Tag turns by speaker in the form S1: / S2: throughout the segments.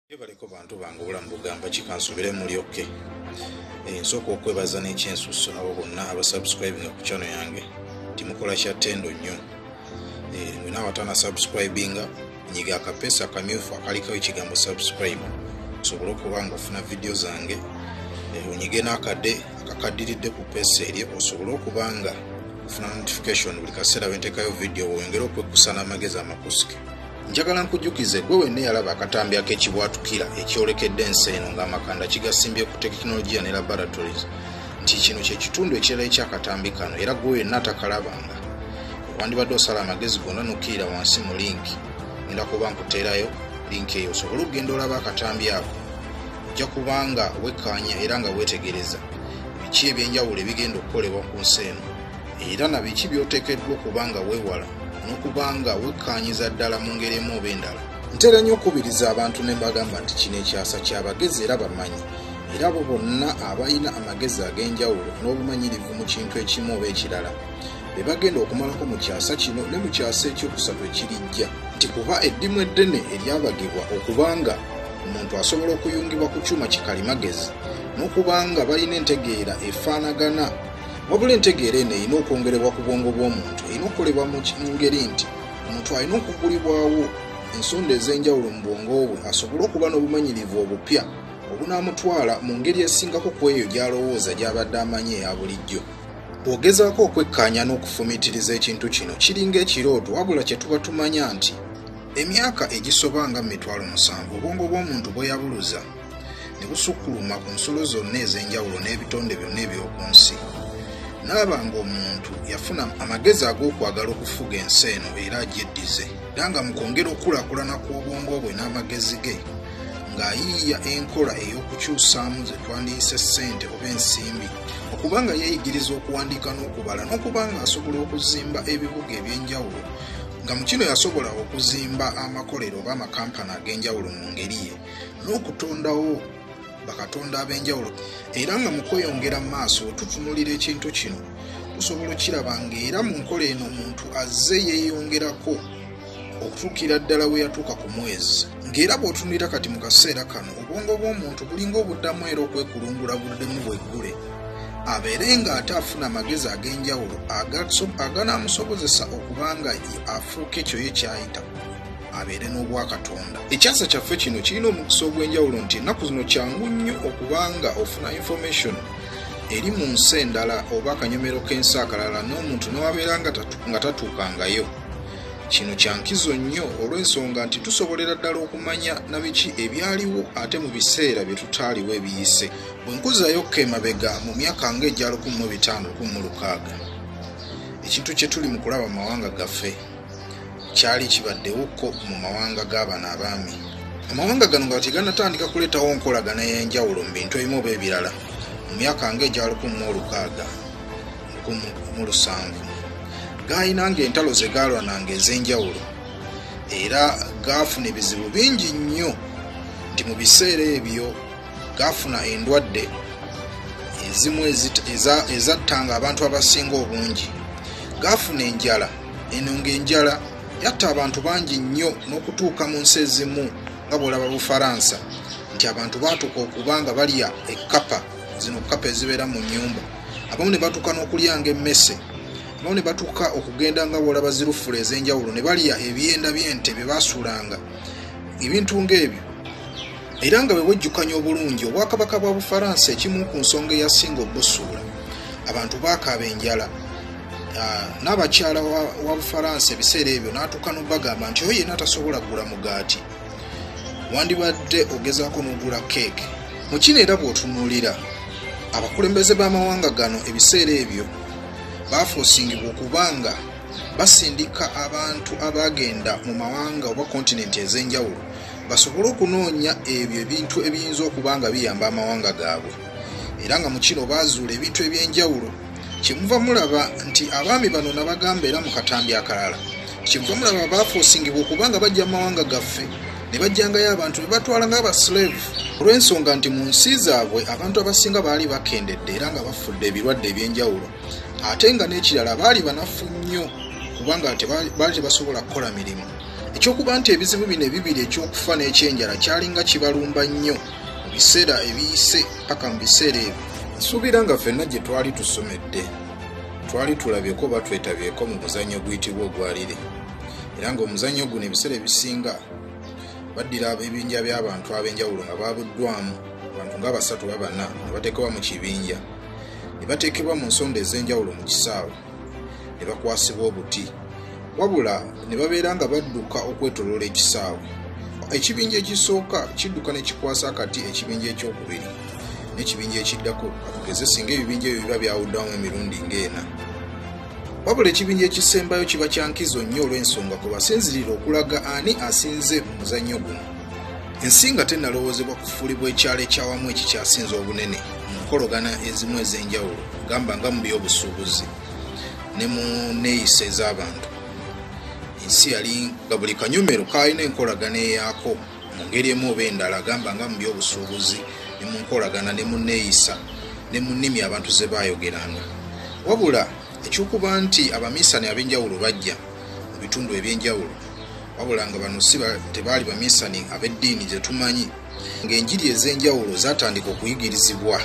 S1: Baleko bantu bange, obulamu bugamba kikansubire muli okay. Nsooka okwebaza n'ekyensusso abo bonna abasubscribinga ku channel yange, timukola kya ttendo nnyo. Mwena abatana subscribinga, nyiga akapeesa akamyufu akaliko ekigambo subscribe osobole okuba nga ofuna vidiyo zange. Onyige n'akadde akakaddiridde ku peesa eryo osobole okuba nga ofuna notification buli kaseera bwe nteekayo vidiyo, weyongere okwekkusa n'amagezi amakusike. Njagala nkujjukize gwe wenna eyalaba akatambi ak'ekibwatukira ekyolekedde ensi eno ng'amakanda kigasimbye ku tekinologiya ne laboratories, nti kino kye kitundu ekirala ekyakatambi kano. Era gwe wenna atakalabanga, wandibadde osala amagezi gonna n'okkirira wansi mu link. Ngenda kuba nkuteerayo link eyo osobole okugenda olaba akatambi ako. Ojja kubanga wekkaanya era nga weetegereza biki ebyenjawulo ebigenda okukolebwa ku nsi eno, era na biki by'oteekeddwa okuba nga weewala n'okuba nga wekkaanyiza ddala mu ngeri emu oba endala. Ntera nnyo okukubiriza abantu ne mbagamba nti kino ekyasa kyabagezi era bamanyi, era abo bonna abalina amagezi ag'enjawulo n'obumanyirivu mu kintu ekimu oba ekirala be bagenda okumalako mu kyasa kino ne mu kyasa ekyokusatu ekirijja, nti kuba eddimu eddene eryabagibwa okubanga omuntu asobola okuyungibwa ku kyuma kikalimagezi n'okubanga balina entegeera efaanagana. Wabula entegeera eno erina okwongerebwa ku bwongo bw'omuntu, erina okukolebwa mu ngeri nti omuntu alina okugulibwawo ensonda ez'enjawulo mu bwongo bwe asobole okuba n'obumanyirivu obupya obunaamutwala mu ngeri esingako ku eyo gy'alowooza gy'abadde amanyi eya bulijjo. Bw'ogezaako okwekkaanya n'okufumiitiriza ekintu kino, kiringa ekirooto, wabula kye tuba tumanya nti emyaka egisoba nga 70,000 obwongo bw'omuntu bweyabuluza ne busukkuluma ku nsolo zonna ez'enjawulo n'ebitonde byonna eby'oku nsi, naaba ng'omuntu yafuna amagezi ag'okwagala okufuga ensi eno era agyeddize, era nga mu kwongera okukulaakulana kw'obwongo bwe n'amagezi ge ng'ayiiya enkola ey'okukyusaamu ze twandiyise ssente oba ensimbi, okuba nga yeeyigiriza okuwandiika n'okubala, n'okuba nga asobola okuzimba ebibuga eby'enjawulo, nga mu kino yasobola okuzimba amakolero oba amakampani ag'enjawulo mu ngeri ye n'okutondawo bakatonda ab'enjawulo. Era nga mu kweyongera mu maaso wetutunulira ekintu kino, tusobola okiraba ng'era mu nkola eno omuntu azze yeeyongerako okutuukira ddala we yatuuka ku mwezi, ng'era bw'otunulira kati mu kaseera kano obwongo bw'omuntu bulinga obuddamu era okwekulungula buddemu bweggule, abeere ng'ate afuna amagezi ag'enjawulo aganaamusobozesa okuba nga afuuka ekyo ye kyayita abeere n'obwakatonda. Ekyasa kyaffe kino kirina omukisa ogw'enjawulo nti ennaku zino kyangu nnyo okubanga ofuna information eri mu nsi endala oba akanyomero k'ensi akalala n'omuntu newabeera nga tatuukangayo. Kino kyankizo nnyo olw'ensonga nti tusobolera ddala okumanya na biki ebyaliwo ate mu biseera bye tutaaliwo ebiyise. Bwe nkuzayokko emabega mu myaka nga egya 1500, ekintu kye tuli mu kulaba mu mawanga gaffe kyali kibaddewokko mu mawanga g'abano abaami. Amawanga gano nga teganatandika kuleetawo nkolagana y'enjawulo mu bintu ebimu oba ebirala, mu myaka nga egya 1600, 1700, gaalinanga entalo ze gaalwananga ez'enjawulo, era gaafuna ebizibu bingi nnyo, nti mu biseera ebyo gaafuna endwadde ezimu ezattanga abantu abasinga obungi, gaafuna enjala eno, ng'enjala yatta abantu bangi nnyo n'okutuuka mu nsi ezimu nga bw'olaba Bufaransa, nti abantu baatuuka okuba nga balya ekkapa, zino kkapa ezibeera mu nnyumba, abamu ne batuuka n'okulyanga emmese, abamu ne batuuka okugenda nga bw'olaba zirufula ez'enjawulo ne balya ebyenda by'ente bye baasuulanga, ebintu ng'ebyo. Era nga bwe wejjukanya obulungi obwakabaka bwa Bufaransa, ekimu ku nsonga eyasinga obusuula, abantu baakaaba enjala, n'abakyala wa Bufaransa ebiseera ebyo n'atuuka n'obagamba nti oyo yenna tasobola kugula mugaati, wandibadde ogezaako n'ogula keeke. Mu kino era bw'otunuulira abakulembeze b'amawanga gano ebiseera ebyo baafoosingibwa okubanga basindika abantu abagenda mu mawanga oba kontinenti ez'enjawulo basobole okunoonya ebyo ebintu ebiyinza okuba nga biyamba amawanga gaabwe. Era nga mu kino baazuula ebintu ebyenjawulo. Kyemuva mulaba nti abaami bano nabagamba era mu katambi akalala, kyemuva mulaba baafoosingibwa okubanga bajja mu mawanga gaffe ne bajjangayo abantu ne batwala nga abaslave, olw'ensonga nti mu nsi zaabwe abantu abasinga baali bakendedde era nga bafudde ebirwadde ebyenjawulo, ate nga n'ekirala baali banafu nnyo kubanga baali tebasobola kukola mirimu. Ekyokuba nti ebizibu bino ebibiri, ekyokufa n'ekyenjala, kyalinga kibalumba nnyo mu biseera ebiyise paka mu biseera ebyo. Nsuubira nga ffenna gye twali tusomedde twali tulabyeko oba twetabyeko mu muzannyo oguyitibwa ogwalire, era ng'omuzannyo guno ebiseera ebisinga baddira ebibinja by'abantu ab'enjawulo nga baabuddwamu abantu nga 3 oba 4 ne bateekebwa mu kibinja, ne bateekebwa mu nsonda ez'enjawulo mu kisaawe, ne bakwasibwa obuti, wabula ne babeera nga badduka okwetooloola ekisaawe. Ekibinja ekisooka kidduka ne kikwasa akati ekibinja ekyokubiri n'ekibinja ekiddako, katugeze singa ebibinja ebyo biba byawuddwamu emirundi ng'ena. Wabula ekibinja ekisembayo kiba kya nkizo nnyo olw'ensonga kwe basinzirira okulaga ani asinze mu muzannyo guno. Ensi nga tennalowoozebwa kufuulibwa ekyalo ekyawamu ekikyasinze obunene mu nkologana ezimu ez'enjawulo, gamba nga mu by'obusuubuzi ne mu nneeyisa ez'abantu. Ensi yali nga buli kanyomero kaalina enkolagana eyaako mu ngeri emu oba endala, gamba nga mu by'obusuubuzi ne mu nkolagana ne mu nneeyisa ne mu nnimi abantu ze baayogeranga. Wabula ekyokuba nti abaminsani ab'enjawulo bajja mu bitundu eby'enjawulo, wabula nga bano si tebaali baminsani ab'eddiini ze tumanyi, ng'enjiri ez'enjawulo zaatandika okuyigirizibwa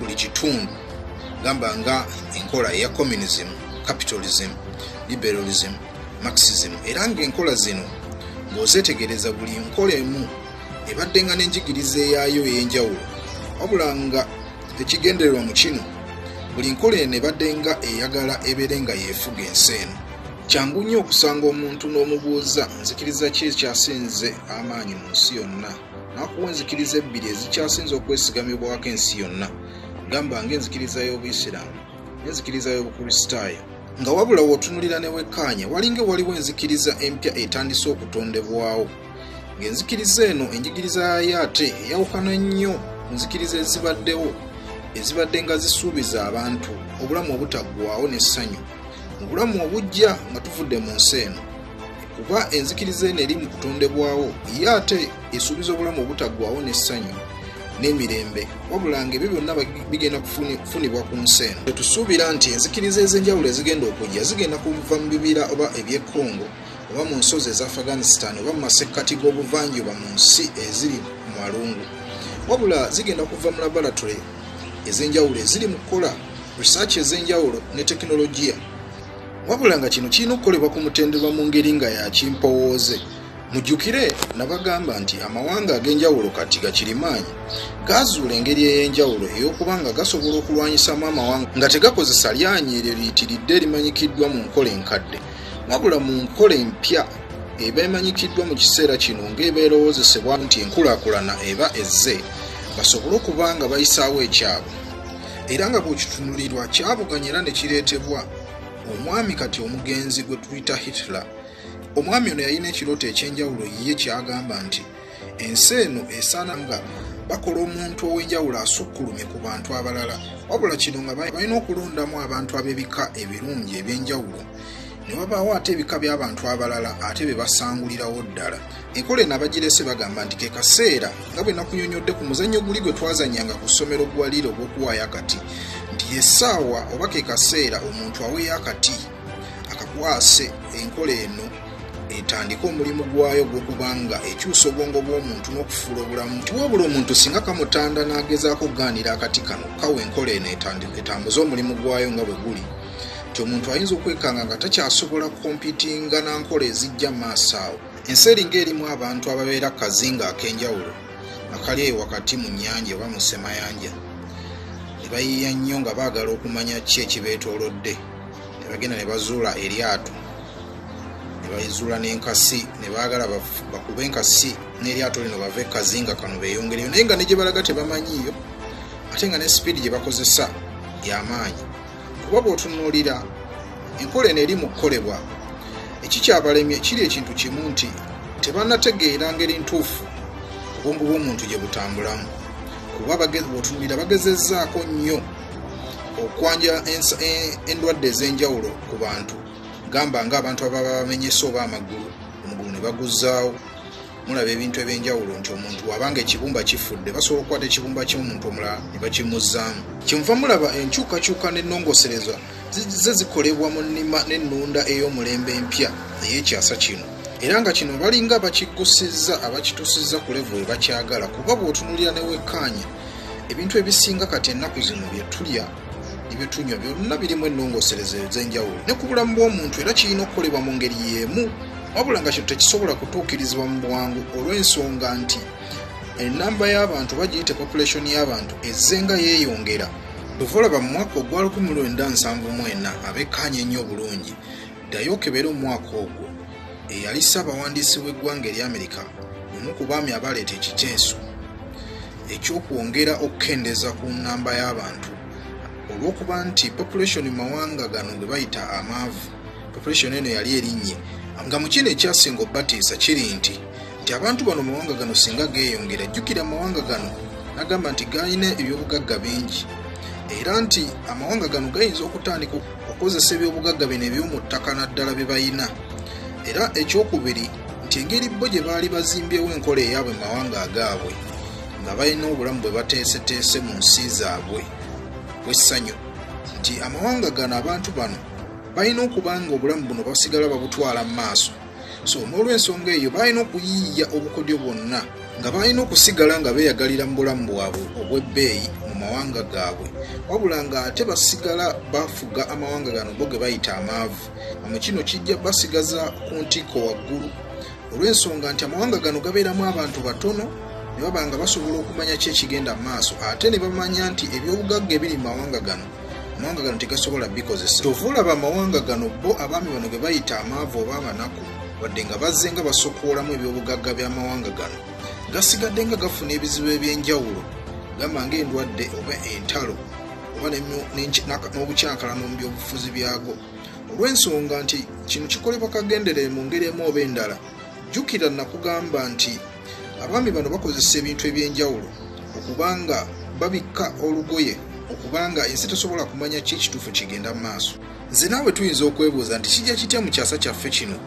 S1: buli kitundu, gamba nga enkola eya communism, capitalism, liberalism, marxism. Era ng'enkola zino ng'ozeetegereza buli nkola emu ebadde nga n'enjigiriza eyaayo ey'enjawulo, wabula nga ekigendererwa mu kino buli nkola eno ebadde nga eyagala ebeere nga yeefuga ensi eno. Kyangu nnyo okusanga omuntu n'omubuuza nzikiriza ki ekyasinze amaanyi mu nsi yonna, n'akuwa enzikiriza ebbiri ezikyasinze okwesigamibwako ensi yonna, gamba ng'enzikiriza y'Obuyisiraamu n'enzikiriza y'Obukristaayo. Nga wabula w'otunuulira ne wekkaanya, walinga waliwo enzikiriza empya etandise okutondebwawo, ng'enzikiriza eno enjigiriza yaayo ate eyawukana nnyo ku nzikiriza ezibaddewo, ezibadde nga zisuubiza abantu obulamu obutaggwaawo n'essanyu mu bulamu obujja nga tuvudde mu nsi eno. Kuba enzikiriza eno eri mu kutondebwawo ye ate esuubiza obulamu obutaggwaawo n'essanyu n'emirembe, wabula ng'ebyo byonna bigenda kufunibwa ku nsi eno. Tetusuubira nti enzikiriza ez'enjawulo ezigenda okujja zigenda kuva mu bibira oba eby'e Congo oba mu nsozi eza Afghanistan oba mu masekkati g'obuvanjuba mu nsi eziri mu malungu, wabula zigenda kuva mu laboratory ez'enjawulo eziri mu kukola research ez'enjawulo ne tekinologiya. Wabula nga kino kirina okukolebwa ku mutendera mu ngeri nga ya kimpowooze. Mujjukire nabagamba nti amawanga ag'enjawulo kati gakirimaanyi gazuula engeri ey'enjawulo ey'okuba nga gasobola okulwanyisamu amawanga nga tegakozesa lyanyi eryo liyitiridde erimanyikiddwa mu nkola enkadde, wabula mu nkola empya eba emanyikiddwa mu kiseera kino ng'eba erowoozesebwa nti enkulaakulana eba ezze, basobole okuba nga bayisaawo ekyabwe. Era nga bw'okitunulirwa kyabuganya era ne kireetebwa omwami kati omugenzi gwe tuyita Hitler. Omwami ono yalina ekirooto eky'enjawulo ye kyagamba nti ensi eno esaana nga bakola omuntu ow'enjawulo asukkulumye ku bantu abalala, wabula kino nga balina okulondamu abantu ab'ebika ebirungi eby'enjawulo, ne wabaawo ate ebika by'abantu abalala ate be basangulirawo ddala. Enkola eno abagirese bagamba nti ke kaseera nga bwe nakunyonnyodde ku muzannyo guli gwe twazannyanga ku ssomero gwalire ogw'okuwaayo akati, nti y'essaawa oba ke kaseera omuntu aweeyo akati akakwase enkola eno etandike omulimu gwayo ogw'okubanga ekyusa obwongo bw'omuntu n'okufuula obulamu. Nti wabula omuntu singa kamutanda n'agezaako okugaanira akati kano kawa enkola eno etambuze omulimu gwayo nga bwe guli, nti omuntu ayinza okwekanga nga takyasobola kukompitinga na nkola ezijja mu maaso awo. Ensi eringa erimu abantu ababeera ku kazinga ak'enjawulo akali eyo wakati mu nnyanja oba mu ssemayanja, ne bayiiya nnyo nga baagala okumanya ki ekibeetoolodde, ne bagenda ne bazuula eryato, ne bazuula n'enkasi, ne baagala bakube enkasi n'eryato lino bave ku kazinga kano beeyongereyo, naye nga ne gye balaga tebamanyiiyo, ate nga ne sipiidi gye bakozesa y'amaanyi. Kuba bw'otunuulira enkola eno eri mu kukolebwa, ekikyabalemye kiri ekintu kimu nti tebannategeera ngeri ntuufu obwongo bw'omuntu gye butambulamu. Kuba bw'otunuulira bagezezzaako nnyo okwanja endwadde ez'enjawulo ku bantu, gamba ng'abantu ababa bamenyese oba amagulu, omugulu ne baguzzaawo, Mulaba ebintu ebyenjawulo nti omuntu wabanga ekibumba kifudde, basobola okukwata ekibumba ky'omuntu omulala ne bakimuzzaamu. Kyenva mulaba enkyukakyuka n'ennongosereza zizze zikolebwa mu nnima n'ennunda ey'omulembe empya ey'ekyasa kino, era nga kino balinga bakigusizza abakitusizza ku level we bakyagala. Kuba bw'otunuulira ne wekkaanya ebintu ebisinga kati ennaku zino bye tulya ne bye tunywa byonna birimu ennongosereza ez'enjawulo, ne ku bulamu bw'omuntu era kirina okukolebwa mu ngeri y'emu, wabula nga kino tekisobola kutuukirizibwa mu bwangu olw'ensonga nti ennamba y'abantu bagiyite population y'abantu ezze nga yeeyongera. Bw'ova olaba mu mwaka ogwa 1974 abekkaanya ennyo obulungi, ddayo okebere omwaka ogwo, eyali ssaabawandiisi w'eggwanga erya Amerika omu ku baami abaleeta ekiteeso eky'okwongera okukendeeza ku nnamba y'abantu olw'okuba nti population mu mawanga gano ge bayita amaavu, population eno yali erinnye. Nga mu kino ekyasinga obbatiisa kiri nti abantu bano mu mawanga gano singa geeyongera, jjukira amawanga gano n'agamba nti galina ebyobugagga bingi, era nti amawanga gano gayinza okutandika okukozesa ebyobugagga bino eby'omu ttaka naddala bye bayina. Era ekyokubiri nti engeri bo gye baali bazimbyewo enkola eyaabwe mu mawanga agaabwe nga balina obulamu bwe bateeseteese mu nsi zaabwe bw'essanyu, nti amawanga gano abantu bano balina okuba nga obulamu buno basigala babutwala mu maaso. So n'olw'ensonga eyo balina okuyiiya obukodyo bwonna nga balina okusigala nga beeyagalira mu bulamu bwabwe obw'ebbeeyi mu mawanga gaabwe, wabula ng'ate basigala bafuga amawanga gano bo ge bayita amaavu. Nga mu kino kijja basigaza ku ntikko waggulu olw'ensonga nti amawanga gano gabeeramu abantu batono ne baba nga basobola okumanya ki ekigenda mu maaso, ate ne bamanya nti ebyobugagga ebiri mu mawanga gano, amawanga gano tegasobola bikozesa. Kyova olaba amawanga gano bo abaami bano ge bayita amaavu oba abanaku, wadde nga bazze nga basokoolamu ebyobugagga by'amawanga gano, gasigadde nga gafuna ebizibu eby'enjawulo, gamba ng'endwadde oba entalo oba n'obukyankalano mu byobufuzi byago, olw'ensonga nti kino kikolebwa kagenderere mu ngeri emu oba endala. Jjukira nakugamba nti abaami bano bakozesa ebintu eby'enjawulo okubanga babikka olugoye okubanga ensi tesobola kumanya ki ekituufu kigenda mu maaso. Nze naawe tuyinza okwebuuza nti kijja kitya mu kyasa kyaffe kino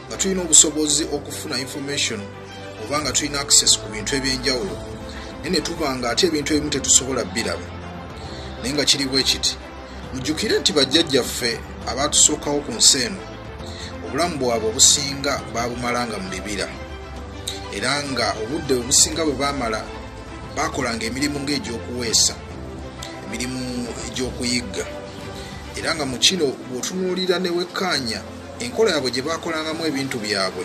S1: nga tulina obusobozi okufuna information oba nga tulina access ku bintu eby'enjawulo, naye ne tuba nga ate ebintu ebimu tetusobola biraba. Naye nga kiri bwe kiti, mujjukire nti bajjajjaffe abaatusookawo ku nsi eno obulamu bwabwe obusinga baabumalanga mu bibira, era nga obudde obusinga bwe baamala baakolanga emirimu ng'egy'okuweesa, emirimu egy'okuyigga. Era nga mu kino bw'otunuulira ne wekkaanya enkola yaabwe gye baakolangamu ebintu byabwe,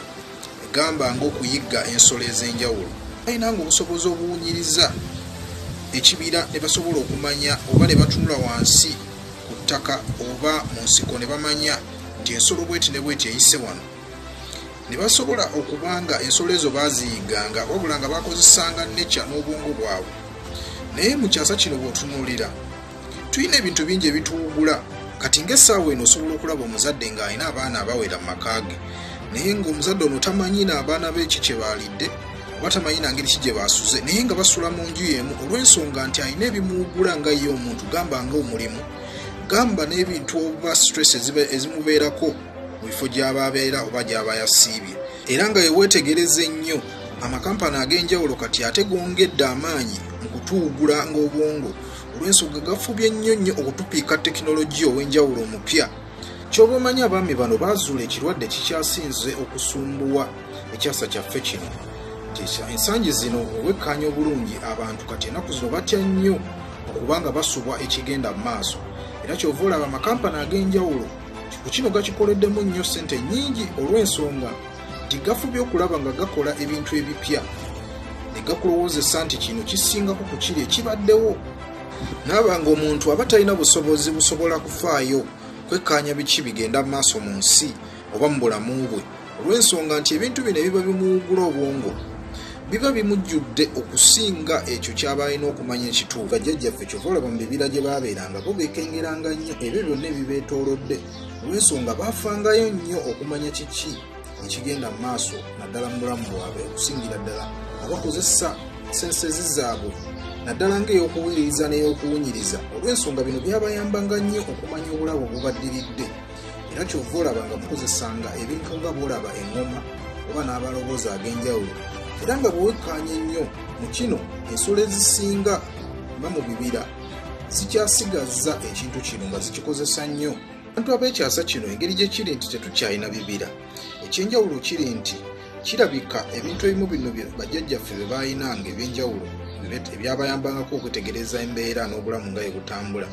S1: gamba ng'okuyigga ensolo ez'enjawulo, balinanga obusobozi obuwunyiriza ekibira ne basobola okumanya oba ne batunula wansi ku ttaka oba mu nsiko ne bamanya nti ensolo bweti ne bweti eyise wano, ne basobola okubanga ensolo ezo baaziyigganga, wabula nga bakozesanga nature n'obwongo bwabwe. Naye mu kyasa kino bw'otunuulira tulina ebintu bingi ebituwugula. Kati ng'essaawa eno osobola okulaba omuzadde ng'alina abaana abawera mu maka ge, naye ng'omuzadde ono tamanyi n'abaana be ki kye baalidde oba tamanyi na ngeri ki gye baasuze, naye nga basula mu nju y'emu olw'ensonga nti alina ebimuwugula nga ye omuntu, gamba ng'omulimu, gamba n'ebintu oba stress ezimubeerako mu bifo gy'aba abeera oba gy'aba yasiibye. Era nga weetegereza ennyo amakampani ag'enjawulo kati ate gongedde amaanyi mu kutuwugula ng'obwongo olw'ensonga gafubye nnyo nnyo okutupiika tekinologiya ow'enjawulo omupya. Ky'oba omanyi abaami bano baazuula ekirwadde kikyasinze okusumbuwa ekyasa kyaffe kino, nti ensangi zino owekkaanya obulungi abantu kati ennaku zino batya nnyo okubanga basubwa ekigenda mu maaso. Era ky'ova olaba amakampani ag'enjawulo ku kino gakikoleddemu nnyo ssente nnyingi olw'ensonga nti gafubye okulaba nga gakola ebintu ebipya ne gakulowoozesa nti kino kisingako ku kiri ekibaddewo. Naaba ng'omuntu aba talina busobozi busobola kufaayo kwekkaanya biki bigenda mu maaso mu nsi oba mu bulamu bwe, olw'ensonga nti ebintu bino ebiba bimuwugula obwongo biba bimujjudde okusinga ekyo ky'aba alina okumanya ekituufu. Bajjajjaffe kyova olaba mu bibira gye baabeeranga bo beekengeranga nnyo ebyo byonna ebibeetoolodde olw'ensonga baafangayo nnyo okumanya kiki ekigenda mu maaso naddala mu bulamu bwabwe, okusingira ddala nga bakozesa sensezi zaabwe naddala ng'ey'okuwuliriza n'ey'okuwunyiriza, olw'ensonga bino byabayambanga nnyo okumanya obulamu obubaddiridde. Era kyova olaba nga mukozesanga ebintu nga bw'olaba eŋŋoma oba n'abaloboozi ag'enjawulo Era nga bwewekkaanya ennyo mu kino, ensolo ezisinga nga mu bibira zikyasigazza ekintu kino nga zikikozesa nnyo. Abantu ab'ekyasa kino engeri gye kiri nti tetukyalina bibira, ekyenjawulo kiri nti kirabika ebintu ebimu bino bajjajjaffe bye baayinanga ebyenjawulo ebyabayambangako okwetegereza embeera n'obulamu nga bwe butambula,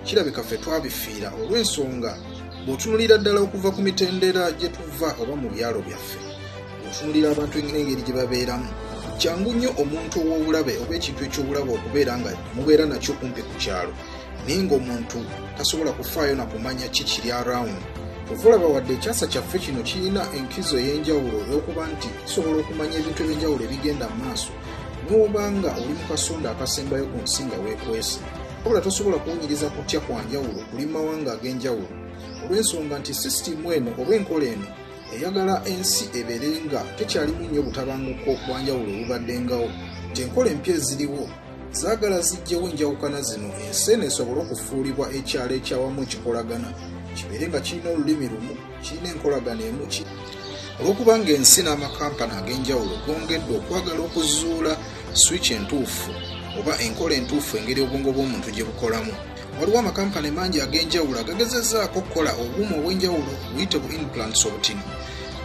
S1: kirabika ffe twabifiira olw'ensonga bw'otunuulira ddala okuva ku mitendera gye tuva oba mu byalo byaffe, bw'otunuulira abantu engeri gye babeeramu, kyangu nnyo omuntu ow'obulabe oba ekintu eky'obulabe okubeera nga mubeera nakyo kumpi ku kyalo, naye ng'omuntu tasobola kufaayo na kumanya ki kiri around. Kyova olaba wadde ekyasa kyaffe kino kirina enkizo ey'enjawulo ey'okuba nti kisobola okumanya ebintu eby'enjawulo ebigenda mu maaso, n'oba nga oli mu kasonda akasembayo ku nsi nga weekwese, wabula tosobola kuwunyiriza kutya kwa njawulo kuli mu mawanga ag'enjawulo olw'ensonga nti sisitimu eno oba enkola eno eyagala ensi ebeere nga tekyalimu nnyo butabanguko bwa njawulo obubaddengawo, nti enkola empya eziriwo zaagala zijjewo enjawukana zino, ensi eno esobole okufuulibwa ekyalo ekyawamu ekikolagana, kibeere nga kirina olulimi lumu, kirina enkolagana emu. Olw'okubanga ensi n'amakampani ag'enjawulo gongedde okwagala okuzuula switch entuufu oba enkola entuufu engeri obwongo bw'omuntu gye bukolamu, waliwo amakampani mangi ag'enjawulo agagezezzaako okukola obuuma obw'enjawulo buyite bu implants obutini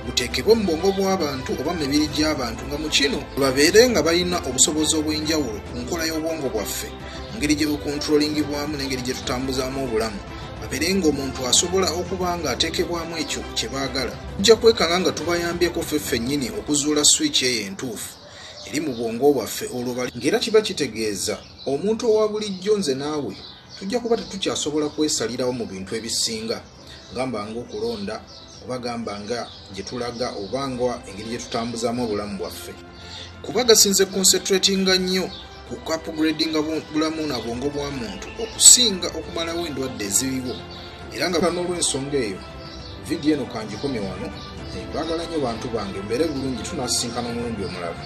S1: buteekebwe mu bwongo bw'abantu oba mu mibiri gy'abantu, nga mu kino babeere nga balina obusobozi obw'enjawulo ku nkola y'obwongo bwaffe, engeri gye bukontrolingibwamu n'engeri gye tutambuzaamu obulamu, babeere ng'omuntu asobola okuba nga ateekebwamu ekyo kye baagala. Tujja kwekanga nga tubayambyeko ffe ffennyini okuzuula switch eyo entuufu eri mu bwongo bwaffe, olwo ng'era kiba kitegeeza omuntu owa bulijjo nze naawe tujja kuba tetukyasobola kwesalirawo mu bintu ebisinga, gamba ng'okulonda oba gamba nga gye tulaga oba nga engeri gye tutambuzaamu obulamu bwaffe, kuba gasinze concentratinga nnyo ku upgradinga bulamu na bwongo bwa muntu okusinga okumalawo endwadde eziriwo. Era nga n'olw'ensonga eyo vidiyo eno kangikomye wano. Baagala nnyo bantu bange, mbeere bulungi, tunaasisinkana omulundi omulala.